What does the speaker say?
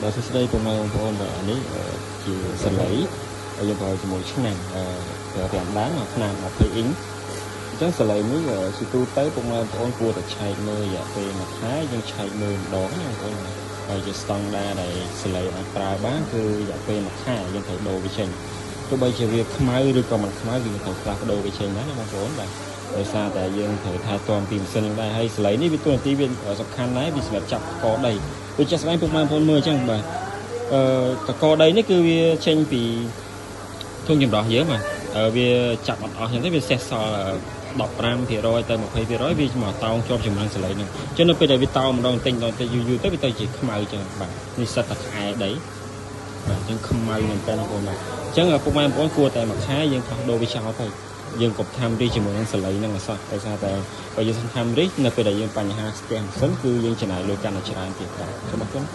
បាទសួស្តីពុកម៉ែបងប្អូនបាទនេះជាសលៃហើយយើងប្រើជាមួយឆ្នាំប្រើ5ដើមឆ្នាំ20អ៊ីងអញ្ចឹងសលៃនេះជាទូទៅពុកម៉ែបងប្អូនគួរតែឆែកមើលរយៈពេលមួយខែយើងឆែកមើលម្ដងណាបងប្អូនហើយជាស្តង់ដារដែលសលៃអាចប្រើបានគឺរយៈពេលមួយខែយើងត្រូវដូរវាចេញទោះបីជាវាខ្មៅឬក៏មិនខ្មៅគឺត្រូវផ្លាស់ប្ដូរវាចេញដែរណាបងប្អូនបាទដោយសារតែយើងត្រូវថែទាំពីម៉ាស៊ីននឹងដែរហើយសលៃនេះវាតួនាទីវាសំខាន់ដែរវាសម្រាប់ចាប់កដីដូចជាស្ដែងពុកម៉ែបងប្អូនមើលអញ្ចឹងបាទតកដីនេះគឺវាចេញពីធុងចម្រោះយើងបាទវាចាប់អត់អស់អញ្ចឹងទេវាសេះសល់15%ទៅ20%វាមកតោងជាប់ជាមួយនឹងសលៃហ្នឹងអញ្ចឹងនៅពេលដែលវាតោងម្ដងតិចម្ដងតិចយូរយូរទៅវាទៅជាខ្មៅអញ្ចឹងបាទនេះសិតតែក្អែដីបាទអញ្ចឹងខ្មៅមែនតើបងប្អូនបាទអញ្ចឹងពុកម៉ែបងប្អូនគួរតែមួយខែយើងផ្លាស់ប្ដូរវាចោលទៅយើងកុំធ្វើរីជាមួយនឹងសលៃហ្នឹងអសោះដោយសារតែបើយើងធ្វើរីនៅពេលដែលយើងបញ្ហាស្ទះម៉ាស៊ីនគឺយើងចំណាយលុយកាន់តែច្រើនទៀតបាទសូមអរគុណ។